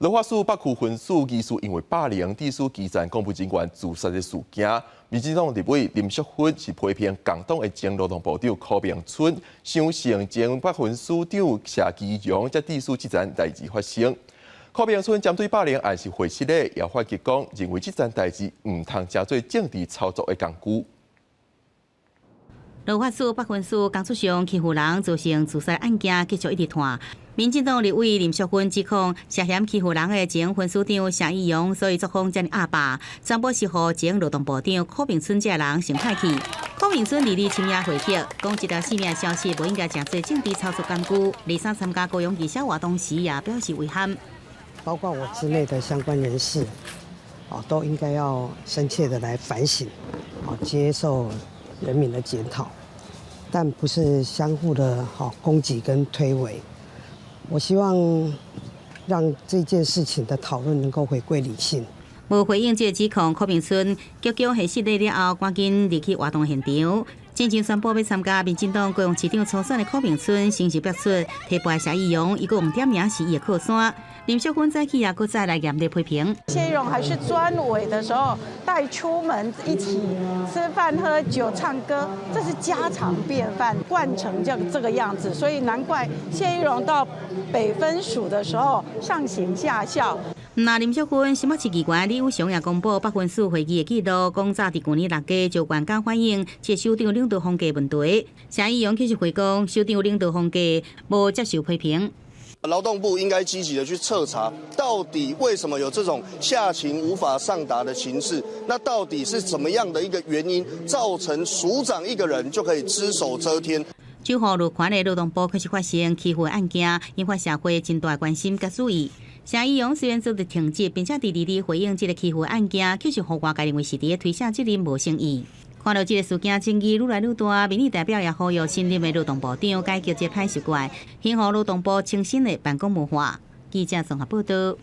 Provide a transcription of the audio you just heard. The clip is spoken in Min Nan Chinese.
彰化市北區分署疑似因為霸凌致使基層公務人員自殺的事件，民進黨立委林淑芬是批評共黨的前勞動部長柯銘春，相信前北分署長謝其榮才致使這層代誌發生。柯銘春針對霸凌案是回失的，也反擊講認為這層代誌毋通成做政治操作的工具。彰化市北分署工作上欺負人造成自殺案件繼續一直拖。民進黨立委林淑芬指控涉嫌欺負人的前分署長謝義榮，所以作風遮爾鴨霸，全部是予前勞動部長柯銘春這个人想歹去。柯銘春佇咧深夜回擊，講這條性命消息無應該成做政治操作工具。二三參加高雄義消活動時也表示遺憾。包括我之內的相關人士，啊，都應該要深切的來反省，啊，接受人民的檢討，但不是相互的吼攻擊跟推諉。我希望讓這件事情的討論能夠回歸理性。無回應這個指控，柯銘春腳腳下失禮了後，趕緊離去活動現場。進前宣布欲參加民進黨高雄市長初選的柯銘春，先是表出提拔謝義榮，伊閣用點名是伊的靠山。林淑芬早起也閣再來嚴厲批評。謝宜容還是專委的時候，帶出門一起吃飯、喝酒、唱歌，這是家常便飯，慣成這個樣子，所以難怪謝宜容到北分署的時候上行下效。那林淑芬，新北市議員李有祥也公布北分署會議的記錄，講早佇舊年6月就專工反映這首長領導風格問題。謝宜容卻是回講，首長領導風格無接受批評。勞動部應該積極的去徹查，到底為什麼有這種下情無法上達的情勢？那到底是怎麼樣的一個原因，造成署長一個人就可以只手遮天？九號路環的勞動部確實發生欺負案件，引發社會真大關心佮注意。謝宜容雖然做佇停職，並且佇佇咧回應這個欺負案件，卻是予外界認為是佇咧推卸責任無誠意。看到這個事件爭議愈來愈大，民意代表也呼籲新任的勞動部長改革這個歹習慣，興予勞動部清新的辦公文化。記者綜合報道。